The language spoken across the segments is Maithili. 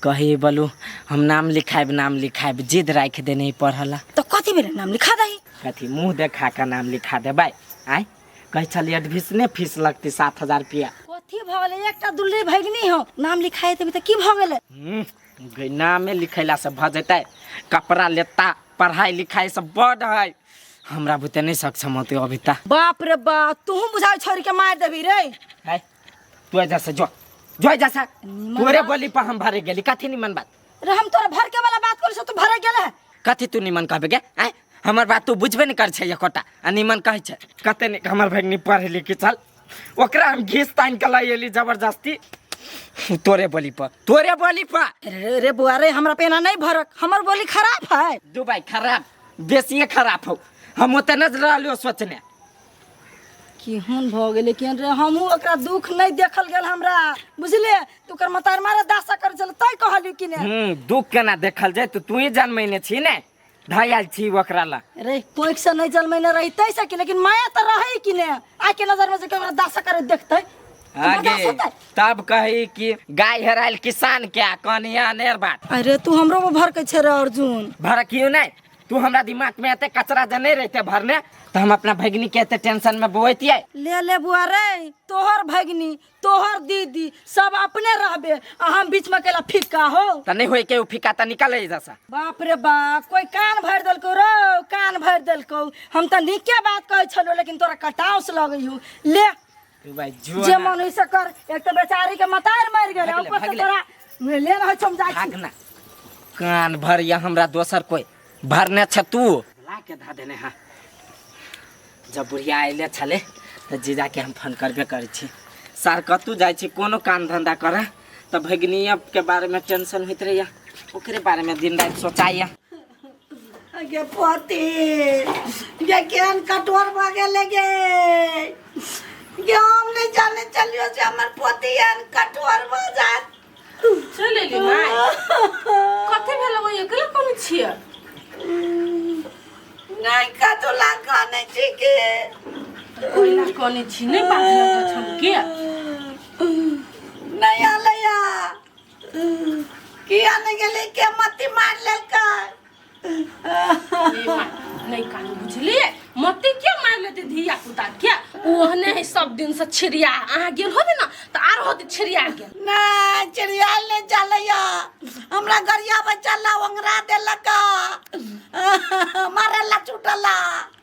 कही बोलू हम नाम लिखायब, नाम लिखायब, जिद राखि देने ही पढ़ला। तो कथी भेलै नाम लिखा दही? कथी मुँह देखा के नाम लिखा देबै? आँय, कहै छलियै एडमिशने फीस लगतै 7000 रुपया। कथी भऽ गेलै? एकटा दुल्ली भगिनी हो, नाम लिखाए देबै तऽ की भऽ गेलै? गै, नामे लिखैला से भऽ जेतै? कपड़ा लेता, पढ़ाई लिखाई सब बड है, हमरा बुते नहीं सक्षम होते अभी तक। बाप रे बाप, तू बुझाइ छोरी के मार देबी रे। है तू एजा से जो, जो एजा से। तोरे बोली पर हम भरे गेली। कथी निमन बात? रे, हम तोरा भरके वाला बात करै छौ, तू भरे गेले है। कथी तू निमन कहबे गे? आँय, हमर बात तू बुझबे नहीं कर छै एकोटा, आ निमन कहै छै। कते नीक हमर भगिनी पढ़े लिखी छल, ओकरा हम घीच तानि के लऽ एली जबरदस्ती तोरे बोली पर, तोरे बोली पर। रे रे बुआ रे, हमरा पे एना नहीं भरक, हमर बोली खराब है। दुबई खराब, बेसिए खराब हो, हम ओते न रहलियो सोचने। केहन भऽ गेलै केहन रे, हमहूँ ओकरा दुख नहीं देखल गेल हमरा, बुझलिए? तू ओकर मतार मारे दासा कर छल तै कहलियो कि ने। दुख केना देखल जाय? तो तू ही जनमैने छी ने, धयाल छी ओकरा ला। रे, कोइख से नहीं जन्मैने रहितै सकी, लेकिन माया तऽ रहै कि ने? आइ के नजर में जे ओकरा दासा करे देखतै तऽ आगे बर्दाश्त होतै? तब कही कि गाय हेरायल किसान के आ कनिया अनेर बात। अरे, तू हमरो पर भड़कै छै रे अर्जुन। भड़कियो नहीं, तू हमरा दिमाग में एते कचरा जे नहीं रहते भरने तो हम अपना भगिनी के एते टेंशन में बोएतियै। ले ले बुआ रे, तोहर भगिनी, तोहर दीदी सब अपने रहबे आ हम बीच में अकेला फिक्का हो। त नहीं होई के उ फिक्का त निकले जैसा। बाप रे बाप, कोई कान भर देलको रो, कान भर देलको। हम त नीके बात कहै छलो, लेकिन तोरा कटाउस लगै हु। ले तू भाई जो जे ना। मन होई से कर। एक तो बेचारी के मतार मर गेल, भागले, ऊपर से भागले। तोरा ले रहै छम जाइ छी। भागना कान भर या हमरा दोसर कोई भरने छ तू ला के धा देने। हाँ, जब बुढ़िया अयले छलै तऽ जीजाके हम फोन करबे करै छी। सार कतहु जाइ छी कोनो काम धन्धा करऽ तऽ भगिनियके बारेमे टेंशन होइत रहैए, ओकरे बारेमे दिन राति सोचाइए। गे पोती गे, केहन कठोर भऽ गेलै गे। गे, हम नहि जाने चलियो जे हमर पोती एहन कठोर भऽ जायत। चलि एली माय? कथी भेल? ओहि अकेला कोन छियै? नहि, कतौ ला कानै छी के? कोइला कोने छी? नहि बाजल छम के? नहि आलैया, किया नहि गेलै? के मत्ती मारि लेलकै? ए माय, नहि कानू, बुझलियै? मत्ती के मारि लेतै धिया पुता के? ओ ओहने है सब दिन से छिड़िया। अहाँ गेल होबे ने तऽ आर होते छिड़िया गेल। नहि, चिड़िया नहि चलैया, हमरा गरिया बच्चा ओंगरा देलक, मारला छुटला।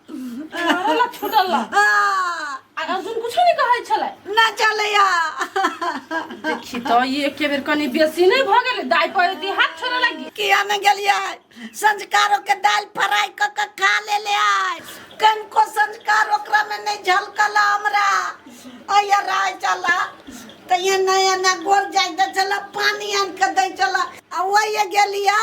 मारला छुटल? हाँ। आ अर्जुन कुछो नहि कहै छलै? नहि चलैया। देखी तऽ, ई एके बेर कनि बेसी नहि भऽ गेलै? दाइ पर एती हाथ छोड़े लागि। किया नहि गेलियै? संस्कारो के दालि फ्राई कऽ के खा लेले आइ, कनिको संस्कार ओकरा में नहि झलकल हमरा। अइया रहै छला तऽ एना एना गोर जाइ दै छला, पानी आनि कऽ दै छला, आ ओहिए गेलियै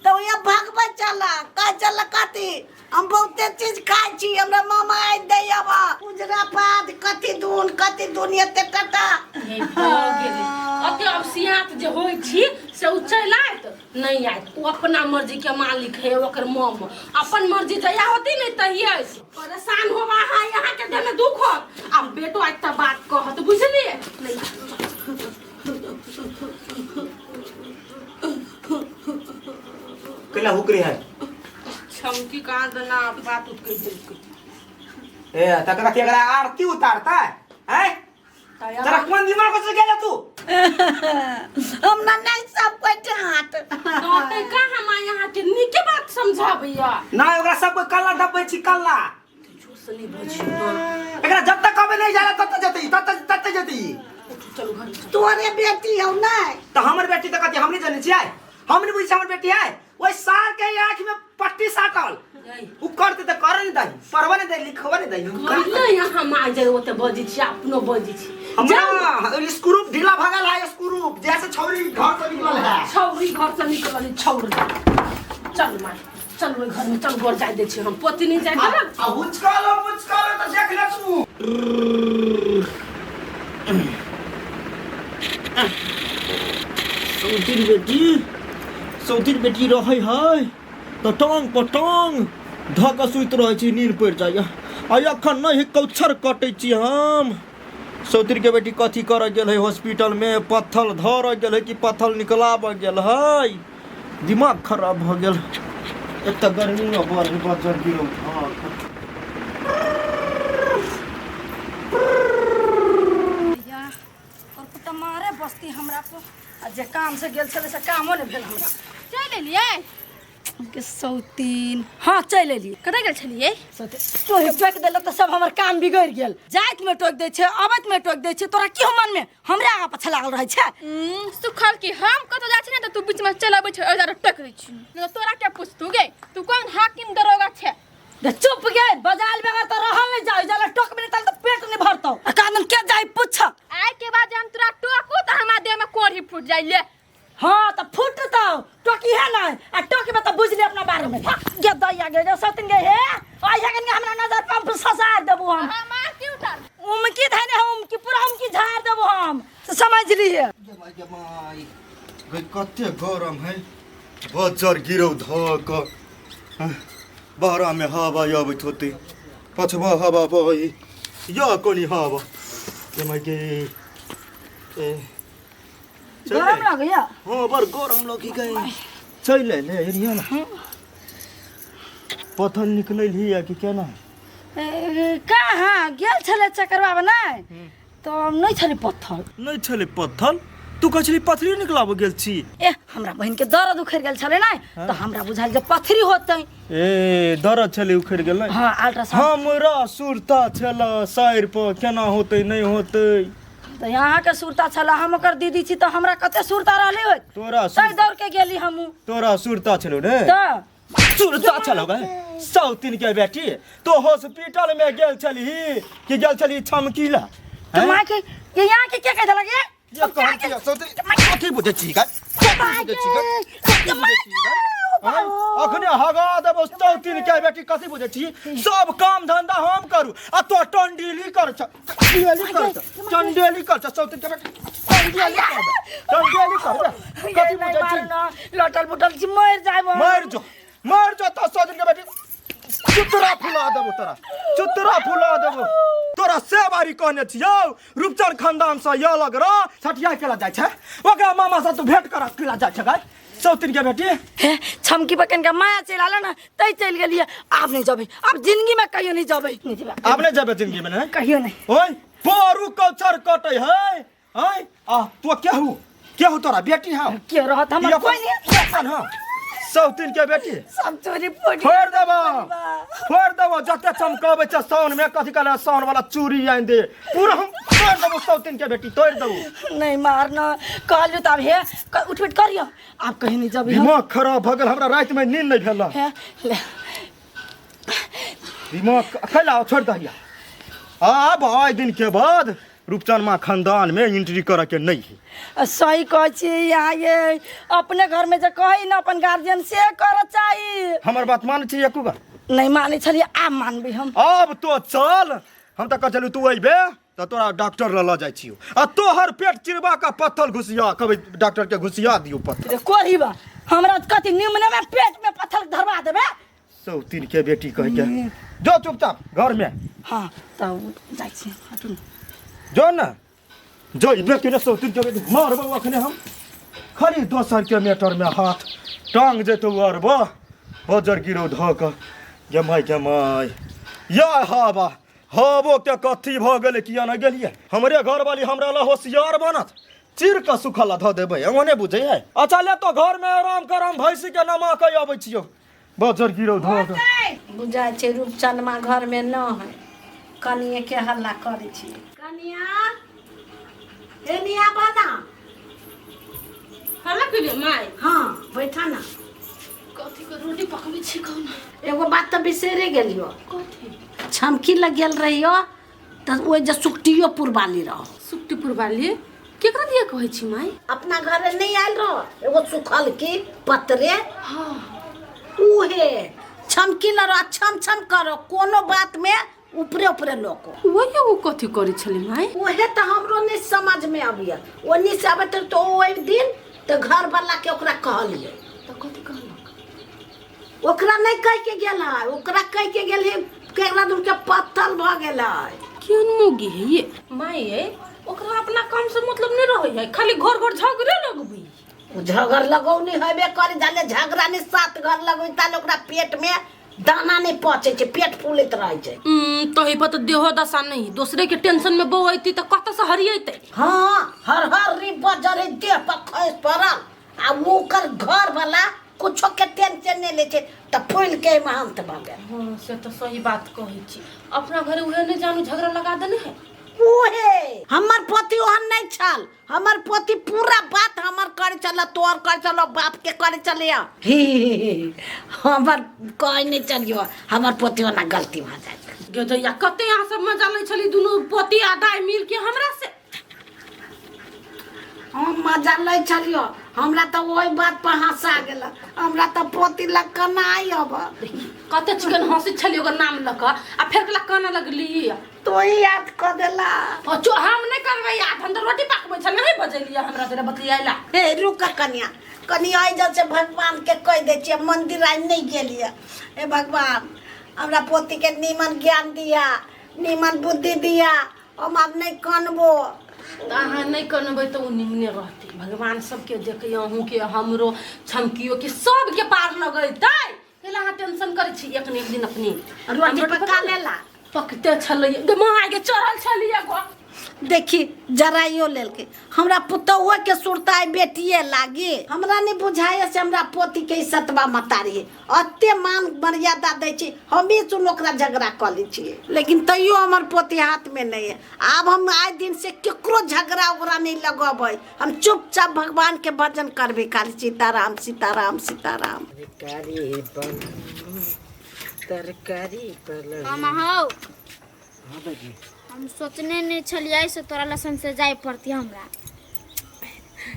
तऽ ओहिए भगबै छला, कहै छला कथी, हम बहुते चीज खाइ छी, हमरा मामा आनि दै अब उजरा पात, कथी दून कथी दून, एते टटा। हे, भऽ गेलै। अते अब सियात जे होइ छी से ओ चलि आयत नहि आयत, ओ अपना मर्जी के मालिक है ओकर मम। अपन मर्जी जहिया होती नहि तहिया ऐसे परेशान होबा। अहाँ यहाँ के देह में दुख होत, आब बेटो आज तक बात कहत, बुझलिए नहीं? कैला हुकरी है? छमकी कहाँ देना बात उत कहि देलकै। ए, तकर कथी एकरा आरती उतारता है? हैं, तोरा कोन दिमाग से गेल तू? हम ना नहीं सब कोई डांट डांटे कहाँ माँ, यहाँ के नीके बात समझाबैया। ना, ओकरा सब कोई कल्ला दबबै छी, कल्ला। जोर से नहीं बजियौ ना। एकरा जब तक कबे नहीं जाला तब तक जतई, तब तक तब तक जतई। उठू, चलू घर चलू। तोरे बेटी हौ नहीं? तो हमर बेटी तो कथी हम नहीं जानै छियै? हम नहीं बुझै छियै हमर बेटी है? ओहि सार के आँख में पट्टी साटल उ करते तऽ करे नहीं दही, पढ़बे नहीं दही, लिखबे नहीं दही, हम करी। कहले यहाँ माँ जे ओते बजै छी, अपनो बजै छी। हमरा स्क्रू ढीला भगल है, स्क्रू जैसे छौरी घर से निकलल है। छौरी घर से निकलल है, छौरी। चल माँ, चल ओहि घर में चल, गोर जाय दै छी हम, पोती नहीं जाय देलक। आ हुचकलो मुचकलो तऽ देख ले तू। सौतीन बेटी, सौतीन बेटी रहै है तऽ टांग पर टांग धऽ कऽ सुति रहै छी, नींद पड़ि जाइए। आ एखन नहि कौछर कटै छी हम। सौतीर के बेटी कथी करऽ गेल है हॉस्पिटल में पत्थल धरऽ गेल है कि पत्थल निकलाबऽ गेल है दिमाग खराब भऽ गेल एक तऽ गर्मी बड़ बज्जर गिरौ। और कुत्ता मारे बस्ती हमरा पर आ जे काम से गेल छलै से कामो नहि भेल हमरा। चलि एलियै? के सौतीन, हाँ चलि एलियै। कतऽ गेल छलियै? सौतीन तोहे टोकि देलक तऽ सब हमर काम बिगड़ि गेल। जाइत में टोकि दै छै, अबैत में टोकि दै छै, तोरा की हो मन में हमरे आगा पाछा लागल रहै छै? सुखल की हम कतौ जाइ छी ने तऽ तू बीच में चलि अबै छै, ओहि दुआरे टोकि दै छी। नहि तऽ तोरा के पूछतू गे, तू कोन हाकिम दरोगा छै? गे चुप गे, बजायल बगैर तऽ रहल नहि जाइ, जाला टोकबे नहि तल तऽ पेट नहि भरतौ। आ कानून के जाइ पूछ। आइ के बाद जे हम तोरा टोकू तऽ हमरा देह में कोढ़ी फूटि जाइ ले। हाँ तऽ फूटतौ, टोकी है नहीं आ टोकबे तऽ बुझ ले अपना बारे में। गे दैया गे, गे सौतीन गे, हे आई है गे, हमरा नजर पंप ससार देबो हम। हमार की उतार उमकी धने हम उमकी पूरा उमकी झाड़ देबो हम, से समझ लिए। गे माय गे कते गरम है, बज्जर गिरौ धऽ कऽ बहरा में हवा अबैत होतै, पछबा हवा बहै या कोनी हवा। गे माय गे ए गरम लगैया? हाँ बड़ गरम लगी गई। चल ले एरिया ना पत्थर निकलल ही या कि केना? कहाँ गेल छलै चकरवा बनाय तऽ नहि छलै पत्थर। नहि छलै पत्थर? तू कहै छली पथरी निकलाबऽ गेल छी। ए हमरा बहिन के दर्द उखड़ि गेल छलै ने तऽ हमरा बुझायल जे पथरी होतै। ए दर्द छलै उखड़ि गेलै? हाँ अल्ट्रासाउंड। हमरा सुरता छल साइर पर केना होतै नहि होतै। तऽ अहाँके सुरता छल, हम ओकर दीदी छी तऽ हमरा कते सुरता रहलै होत। तोरा तै दौड़ के गेली हमहूँ। तोरा सुरता छलौ ने? तऽ सुरता छलौ गे सौतीन के बेटी, तो हॉस्पिटल में गेल छलही कि गेल छलही छमकीला? तऽ माय के ये यहाँ के के कहि देलक ये? ये कहै छी सौतीन कथी बुझै छी गे? कथी बुझै छी गे? कथी बुझै छी गे? अखने हगा देबौ सौतीन के बेटी, कथी बुझै छी? सब काम धंधा हम करू आ तो टंडीली कर छ, चंडेली कर छ, चंडेली कर छ सौतीन के बेटी, चंडेली कर, चंडेली कर। कथी बुझै छी? लटल बुटल छी, मरि जायब। मरि जो, मरि जो तो सौतीन के बेटी, चुतरा फुला देबो तोरा, चुतरा फुला देबो तोरा। से बारी कहने छियौ रूपचंद खानदान से य लग रह छठिया केला जाइ छै, ओकरा मामा से तू भेंट कर केला जाइ छै गाय सौतीन के बेटी। हे छमकी बकन के माया चलि आयल ने तै चलि गेलियै। आब नहि जेबै, आब जिंदगी में कहियो नहि जेबै, नहि जेबै। आब नहि जेबै जिंदगी में? नहि कहियो नहि। ओय पोरू कौचर कटै है आय आ तो केहू केहू तोरा बेटी हौ? के रहत हमर कोई नहीं अपन हौ सौतीन के बेटी। सब चोरी फोड़ी फोड़ देबो, फोड़ देबो। जते चमकबै छै साउन में कथी कहले साउन वाला चूड़ी आनि दे, पूरा हम तोड़ देबो सौतीन के बेटी, तोड़ देबो। नहीं मारना कहलियो तब हे उठ उठ करियो, आब कहीं नहीं जब। दिमाग खराब भऽ गेल हमरा, राति में नींद नहीं भेल। हे ले दिमाग कैला छोड़ दहिया। आब आइ दिन के बाद रूपचनमा खानदान में एंट्री करे के नहीं है। सही कहै छी यहाँ, ये अपने घर में जे कहै न अपन गार्जियन से कर चाही। हमर बात मानै छी एको बार? नहीं मानै छलियै, आब मानबै हम। आब तो चल, हम तऽ कहै छलू तू अयबे तऽ तोरा डॉक्टर लऽ लऽ जाइ छियौ आ तोहर पेट चिरबा के पत्थर घुसिया कहबै डॉक्टर के घुसिया दियौ पत्थर। कोरी बा हमरा कथी निमने में पेट में पत्थर धरवा देबे। सौतीन के बेटी कह के जो चुपचाप घर में। हाँ तब जाइ छी, हटू न। जो न जो इबे के सौतीन के बेटी मारबौ अखने हम, खाली दोसर के मेटर में हाथ टांग जेतौ अरबा बजर गिरौ धऽ कऽ। गेमाय गेमाय या हवा हवो के कथी भऽ गेलै किया ने गेलियै? हमरे घरवाली हमरा लए होशियार बनत, चिर कऽ सुखल धऽ देबै ओने बुझै है। अच्छा ले तो घर में आराम कर, हम भैंसी के नमा के अबै छियौ। बजर गिरौ धऽ कऽ। बुझाइ छै रूपचनमा घरमे न है, कनिए के हल्ला करै छी। कनिया हे निया बना हल्ला केलियै माय? हाँ बैठा ना। कथी के रोटी पकबै छी कहू ना? एगो बात तऽ बिसरे गेलियो। कथी? छमकी लग गेल रहियो तऽ ओहि जे सुकटियो पुरबाली रहो। सुकटीपुर वाली केकरा दिया कहै छी माय? अपना घरे नहीं आयल रहो एगो सुखल की पतरे। हाँ उहे छमकी ल रहो, छम छम करो कोनो बात में ऊपरे ऊपरे लोको। वही एगो कथी करै छलै माय? उहे तऽ हमरो नहीं समझ में अबिया, ओनी से आबैत रहे तो ओहि दिन तऽ घर वाला के ओकरा कहलियै। तऽ कथी कहलक? ओकरा नहीं कह के गेल है, ओकरा कह के गेल है केकरा दूर के पत्थर भऽ गेल है। केहन मौगी है ये माय ये, ओकरा अपना काम से मतलब नहीं रहै है, खाली घर घर झगड़े लगबै। झगड़ लगौनी हेबे करी, जाले झगड़ा नहीं सात घर लगौनी ताले ओकरा पेट में दाना नहीं पचै छै, पेट फूलैत रहै छै। तही पर तऽ देहो दशा नहीं, दोसरे के टेंशन में बौऐती तऽ कतऽ से हरियेतै। हाँ, हर हर री बजरे देह पर खसि पड़ल आ ओकर घर वाला कुछो के टेंशन नहीं लै छै तऽ फूलि के एहिमे अंत भऽ गेल। हाँ से तऽ सही बात कहै छी, अपना घरे उहे नहीं जानू झगड़ा लगा देने है। उहे हमर पोती ओहन नहीं छल, हमर पोती पूरा बात हमर करे छल, तोहर करे छल, बाप के करे छलिया। ही हमर कहे नहीं चलियो, हमर पोती ओना गलती भऽ जाइ छै। गदैया कते अहाँ सब मजा लै छली दुनू पोती आ दाइ मिल के हमरा से। हम मजा लै छलियो, हमरा तऽ ओहि बात पर हंसा गेल, हमरा तऽ पोती लग कनाइ अब। कते चिकन हंसी छली ओकर नाम लऽ कऽ आ फेर कला कानऽ लगली। तो ही याद कऽ देला। चो हम नहीं करबै याद, हम तऽ रोटी पकबै छल नहीं बजेलियै हमरा तोरा बतियाइला। हे रुक कनिया, कनिया एहि जब से भगवान के कहि दै छियै मंदिर आइ नहीं गेलियै। हे भगवान हमरा पोती के नीमन ज्ञान दिया, नीमन बुद्धि दिया, हम आब नहीं कनबो। तऽ अहाँ नहीं कनबै तऽ ओ निमने रहतै, भगवान सबके देखै, अहूँके हमरो छमकियो के सबके पार लगेतै। कैला अहाँ टेंशन करै छी? एक ने एक दिन अपने रोटी पका लेला। पकते छलै गे माँ गे, चढ़ल छलियै गो। देखी जराइयो लेलकै, हमरा पुतहुओ के सुरताइ बेटिए लागी। हमरा नहीं बुझाइए से हमरा पोती के ई सतबा मतारी है, अते मान मर्यादा दै छी, हमही सुन ओकरा झगड़ा कऽ लै छियै, लेकिन तैयो हमर पोती हाथ में नहीं है। आब हम आइ दिन से केकरो झगड़ा उगड़ा नहीं लगबै, हम चुपचाप भगवान के भजन करबै खाली, सीताराम सीताराम सीताराम। तरकारी बन तरकारी पर मामा हौ, हम सोचने नहीं छलियै से तोरा लसन से जाय पड़ती हमरा।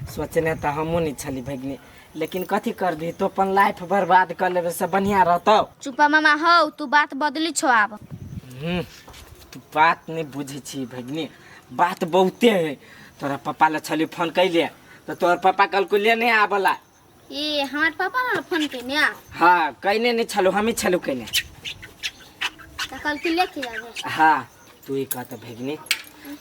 सोचने तऽ हमहूँ नहीं छली भगिनी, लेकिन कथी करबी, तो अपन लाइफ बर्बाद कर लेबे से बढ़िया रहतौ। चुपा मामा हौ, तू बात बदली छौ आब। तू बात नहीं बुझै छी भगिनी, बात बहुते है। तोरा पप्पा ला छली फोन कैले तऽ तोहर पप्पा कहलको ले नहीं आबला। ए हमार पापा ला फोन केने? हाँ कैने नहीं छलू, हमही छलू कैने। तऽ कहलकी लेके आबे। हाँ तू ही कहत भगिनी,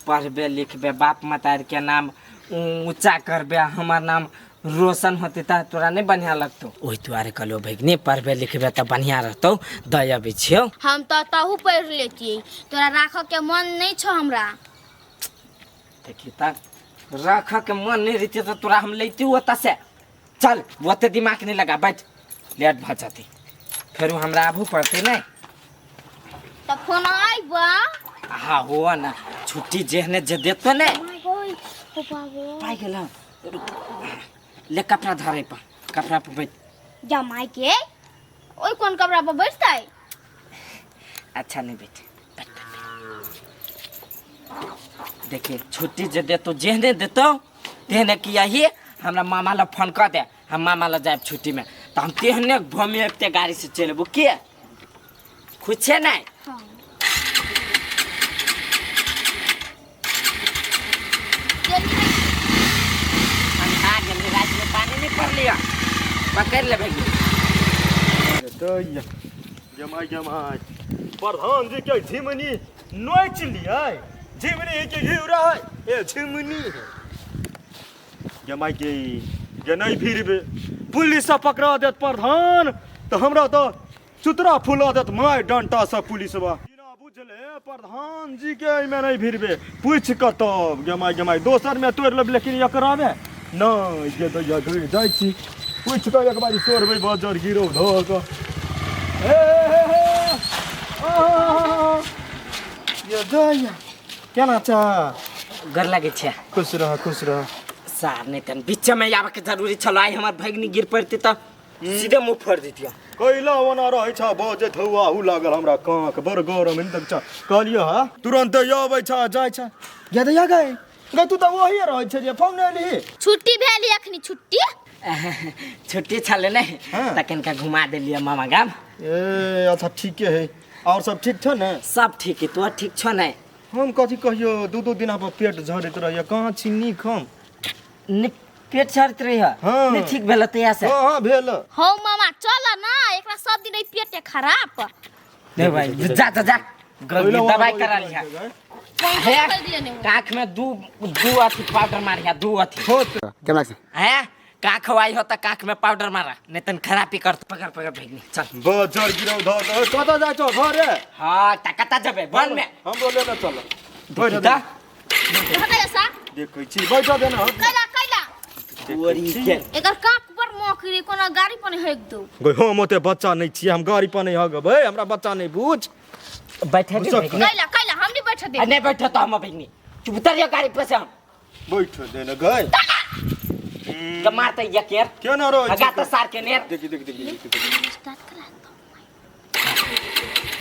पढ़बे लिखबे बाप मतार के नाम ऊँचा करबे, हमार नाम रोशन होते त तोरा नहीं बढ़िया लगतो। ओहि दुआरे कहलो भगिनी पढ़बे लिखबे त बढ़िया रहतौ, दऽ अबै छियौ। हम तऽ तहु पढ़ि लेतियै, तोरा राखऽ के मन नहीं छौ हमरा। देखी त राखऽ के मन नहीं रहते त तोरा हम लैती ओतऽ से। चल ओते दिमाग नहीं लगा, बैठ, लेट भऽ जतै, फेरू हमरा आबू पड़तै नहीं। तऽ फोन आइबा? हाँ हो ना, छुट्टी जेहने जे देतो ने। हो बाबू पाइ गेल। ले कपड़ा धरे पर, कपड़ा पर बैठ। जमाई के ओइ कोन कपड़ा पर बैठतै? अच्छा नहीं बैठ, बैठ, बैठ। देखिए छुट्टी जे देतो जेहने देतो तेहने कि यही हमरा मामा ला फोन कर दे, हम मामा ला जायब छुट्टी में, तो हम तेहने घूमे अबते गाड़ी से चलबो के खुश छे नहीं? हाँ। आ गेल, रात में पानी नहीं पड़ लिया, पकड़ ले भैया। जमाई जमाई प्रधान जी के झिमनी नोच लियै, झिमनी के घिउरा है, ए झिमनी है जमाई के जे नहीं फिरबे पुलिस से पकड़ा देत प्रधान, तो हमरा तो चुतरा फुला देत my डंटा से पुलिसवा। बिना बुझले प्रधान जी के एहिमे नहीं भिड़बे, पूछ कऽ तब जमाई जमाई दोसर में तोड़ि लेब, लेकिन एकरा में नहीं जे दैया घुरि जाइ छी, पूछ कऽ एक बारी तोड़बै बजर गिरौ धऽ कऽ। हे हे हे ये दैया केना छ? गोर लागै छै। खुश रह खुश रह। सार नहीं तन बीच में आबे के जरूरी छल, आइ हमर भगिनी गिर पड़ती त सीधे मुंह फोड़ दितियो। कैला ओना रहै छ बजैत हौआ हु लागल हमरा काँख बड़ गरम हिन तक छ, कहलियो हा तुरंत अबै छ जाइ छ। गे दैया गए गए तू त ओही रहै छ जे फोन नै एलही? छुट्टी भेल अखनी? छुट्टी छुट्टी छलै ने हाँ। त कनिका घुमा देलियै मामा गाम। ए अच्छा ठीके है, और सब ठीक छ ने? सब ठीक है, तोहर ठीक छ ने? हम कथी कहियो, दू दू दिन पर पेट झड़ैत रहैया, कहाँ छी नीक हम? ने पेट झड़ैत रहैया? हाँ। ने ठीक भेल तहिया से? हाँ हाँ भेल। हौ मामा चल ना, एकरा सब दिन पेटे खराब। ले भाई जा जा जा, दवाई करा लिहा। हे कर दिए ने काख में दू दू अथी पाउडर मारिया दू अथी कैमरा एक्शन। हैं काख why हो त काख में पाउडर मारा नहीं तन खराबी कर पकड़ पकड़ भगनी चल बजर गिरौ धऽ कऽ कतऽ जाइ छौ घरे? हाँ त कतऽ जेबै वन में? हमरो लेने चल। बैठ देखी त हटा सा। देखै छी, बैठ दे ने। कैला कैला गोरी के एकर काक पर मौखरी कोनो गाड़ी पर नहीं हेक दो। गै, हम ओते बच्चा नहि छियै, हम गाड़ी पर नहि हगबै, हमरा बच्चा नहि बुझ। बैठे दे घुसक। भगनी। कैला कैला हम नहीं बैठ दे। आ, नहीं बैठो तो हम भगनी चुप उतर गाड़ी पर से हम बैठ दे ने गै। के मारते ये केर केना रहै हगा छै? त सार के नेर। देखी देखी देखी देखी देखी। स्टार्ट करा दो।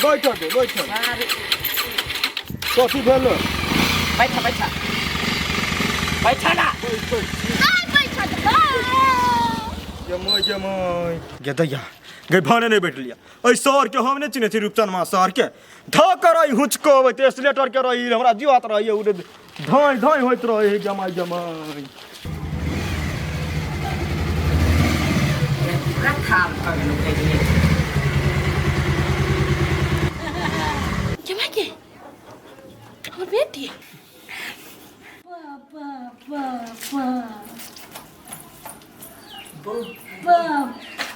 बैठ दे, बैठ। कथी भेल? बैठा बैठा बैठा ना। नहीं बैठ दे। जमय जमय गे दैया गै, भने नहि बैठलियै। एहि सर के हम नहि चिन्है छी, रूपचनमा सर के धऽ कऽ रही हुचकबैत एक्सलेटर के रही, हमरा जीवत रहैए, उड़े धाँइ धाँइ होइत रहै। जमाइ जमाइ पूरा थाल भऽ गेलौ भगनी। के माय के हमर बेटी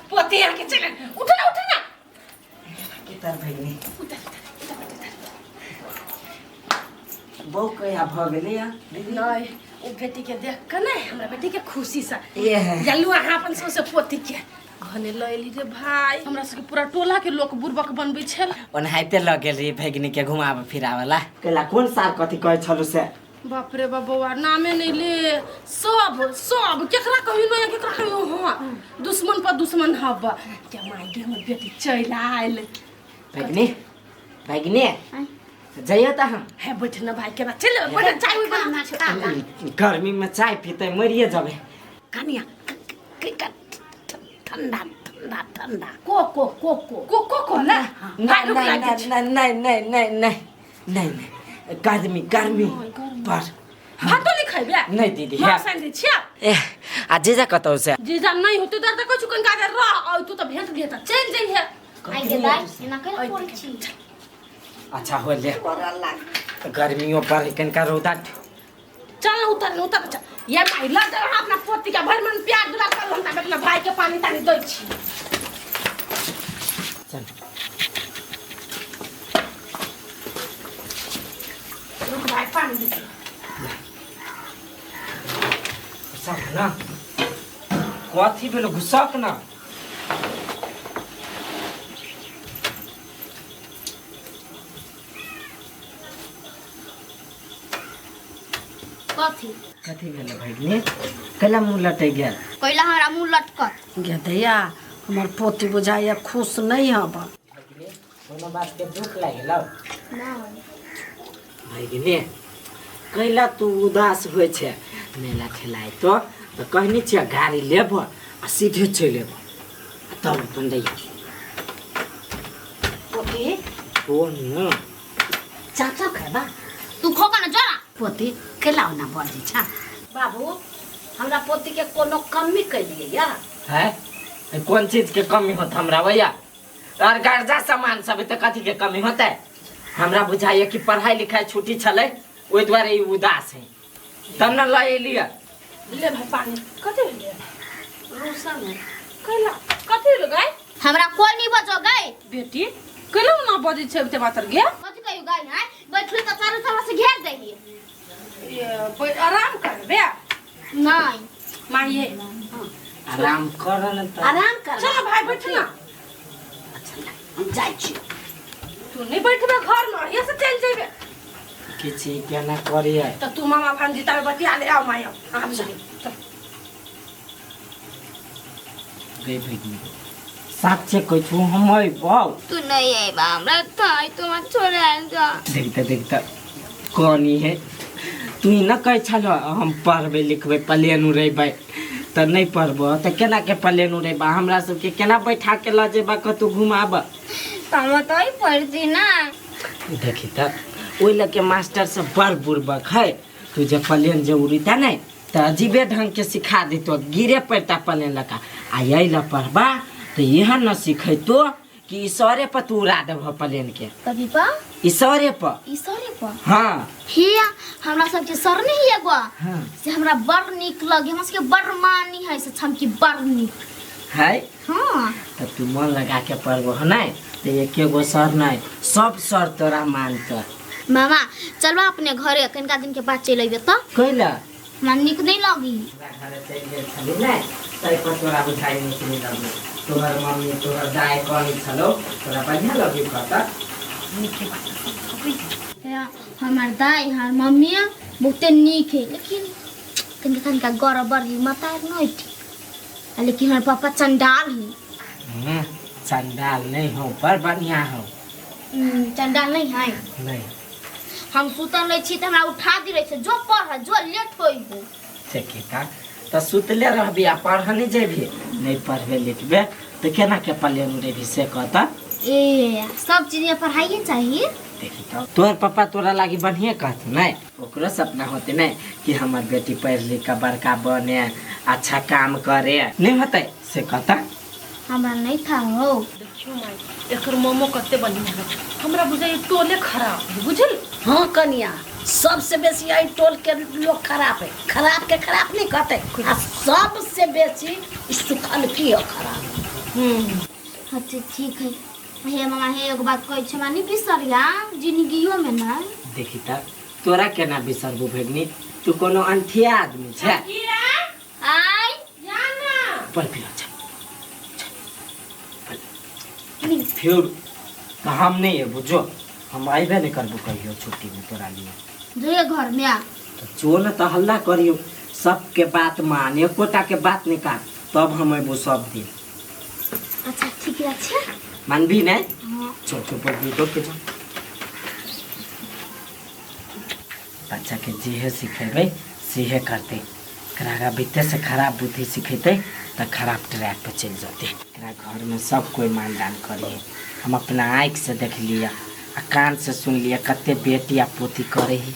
पोती आके चले, उठ ना उठ ना। के तर भगनी बहु कहिया भऽ गेलै या दीदी? नहीं, ओ बेटी के देख के नहीं हमरा बेटी के खुशी से ये है। जल्लू अहाँ अपन सबसे पोती के घने लऽ एली रे भाई, हमरा सबके पूरा टोला के लोक बुड़बक बनबै छल। ओनाहिते लऽ गेल रही भगिनी के घुमाबे फिराबे ला। कैला कोन सार कथी कहै छलु से? बाप रे बाप बौआ, नामे नहीं ले, सब सब केकरा कहियो नहीं केकरा कहियो। हाँ दुश्मन पर दुश्मन हब क्या माय गे, हमर बेटी चलि आयल। भगिनी भगिनी जइयो त हम। हे बैठ न भाई, केना चलि बैठ, चाय उय बना। गर्मी में चाय पीते मरिए जबे। कनिया ठंडा ठंडा ठंडा को को को को को को को ना नहीं नहीं नहीं नहीं नहीं नहीं नहीं नहीं नहीं, गर्मी गर्मी पर भातो नहीं खैबे? नहीं दीदी। मांस आनि दै छियै। ए आ जीजा कतौ से? जीजा नहीं होते तर त कहै छु कनिका देर रह, आ तू त भेंट दिहे त चलि जइहे। आई के दाई एना कैला करै छी? अच्छा हो ले, गर्मियों पर कनिका रौदा। चल ना उतर ना उतर चल। ये माई लग जा अपना पोती के भरि मन प्यार दुलार कर, हम त अपना भाई के पानी तानी दै छी। चल रुक भाई, पानी दे। घुसक ना, कथी भेलो घुसक ना। कथी कथी भेलो भगिनी, कैला मुँह लटकि गेल? कैला हमरा मुँह लटकत? गे दैया, हमर पोती बुझाइया खुश नहीं हब। भगिनी कोनो बात के दुख लागल? नहीं। भगिनी कैला तू उदास होइ छै? मेला खेलाय तो त कहनी छियै गाड़ी लेब आ सीधे चलि एब तब अपन दैया। पोती ओ न चाचा खेबा? तू खोका ना जरा। पोती केला ओना बजै छ बाबू, हमरा पोती के कोनो कमी कैलियै या? है कोन चीज के कमी होत हमरा भैया? और कर्जा सामान सब त कथी के कमी होतै? हमरा बुझाइए कि पढ़ाई लिखाई छुट्टी छलै ओहि दुआरे ई उदास है, तब न लऽ एलियै। ले भाई पानी। कथी भेलै? रोशन है। कैला कथी भेलै गाय? हमरा कोई नहीं बजो गाय। बेटी कैला ना बजै छै ओते मातर गे? कथी कहियो गाय? हैं बैठल त चारू तरफ से घेर देही। ये आराम करबे? नहीं माये आराम कर न त। आराम कर। चल भाई बैठ ना। अच्छा हम जाइ छी। तू नहीं बैठबे घर में, यहाँ से चल जेबे। किछि केना करिए त तू मामा भांजी तार बतिया ले आओ माया, आब जा। चल गई भगिनी साच्चे कहै छु हम अइबौ। तू नहीं आइबा हमरा थाई तुम्हार छोड़े आइल जा। देखते देखते कनी है तू न कहै छल हम पढ़बै लिखबै प्लेन उड़ेबै, त नहीं पढ़बो त केना के प्लेन उड़ेबा? हमरा सबके केना बैठा के ल जेबा कतौ घुमाब? हम तो ही पढ़ती ना। देखी त ओहि लग के मास्टर सब बड़ बुड़बक है, तू जे प्लेन जे उड़ीता नहीं त अजीबे ढंग के सिखा देतो, गिरे पड़ता प्लेन लगा। आ यही ला पढ़बा तो यह न सिखेतो कि ईश्वरे पर तू उड़ा देबह प्लेन के। कभी पर? ईश्वरे पर। ईश्वरे पर? हाँ। हे हमरा सबके सर नहीं एगो। हाँ। से हमरा बड़ नीक लगे, हमरा सबके बड़ मानी है से छमकी बड़ नीक है। हाँ। तो तू मन लगा के पढ़बो नहीं तो एक एगो सर नहीं सब सर तोरा मानत। मामा चलबा अपने घरे कनिका दिन के बाद चलि अयबे तऽ। कैला? हमरा नीक नहीं लगी। घरे चलि गेल छली ने तै पर तोरा बुझाइ नीक नहीं लगी। तोहर मम्मी तोहर दाय कहै छलो तोरा बढ़िया लगी कहता। हमार दाय हमार मम्मी बहुते नीक है लेकिन कनिका कनिका गड़बड़ है माता नहीं ठीक, लेकिन हमार पापा चंडाल है। चंडाल नहीं हो पर बढ़िया हो। चंडाल नहीं है। नहीं हम सुतल रहे छी त हमरा उठा दी रहे छै, जो पढ़ जो लेट होइबो। ठीक है त सुतले रहबी आ पढ़ नहीं जेबी, नहीं पढ़बे लिखबे तो केना के प्लेन उड़ेबी से कहता। ए सब चीज में पढ़ाइए चाहिए। देखी तो तोहर पापा तोरा लागी बढ़िया कहत नहीं, ओकरो सपना होते नहीं कि हमर बेटी पढ़ लिख के बड़का बने अच्छा काम करे, नहीं होते से कहता। हमरा नहीं था हो। देखियो माई एकर मोमो कते बढ़िया है, हमरा बुझाइ टोले खराब है बुझल। हाँ कनिया सबसे बेसी एहि टोल के लोग खराब है, खराब के खराब नहीं कहते आ सबसे बेसी सुखल की हो खराब। अच्छा ठीक है। हे मामा हे एगो बात कहै छै, मानी बिसरिया जिंदगियो में ना। देखी त तोरा केना बिसरबू भगनी, तू कोनो अनठिया आदमी छै। आय जाना पर फिर अच्छा फिर तो हम नहीं है बुझो, हम आइबे नहीं करबो कहियो छुट्टी में तोरा लिए। जो घर में आ तो जो न तो हल्ला करियो, सबके बात मान एकोटा के बात नहीं काट तब हम अबो सब दिन। अच्छा ठीक है। अच्छा मानबी नहीं? हाँ। चल चल पर भी के जा बच्चा के जेहे सिखेबै सेहे करते, एकरा बीते से खराब बुद्धि सिखेते तो खराब ट्रैक पर चल जाते। एकरा घर में सब कोई मानदान करिए, हम अपना आँख से देख लिया आ कान से सुन लिया कते बेटी आ पोती करे ही।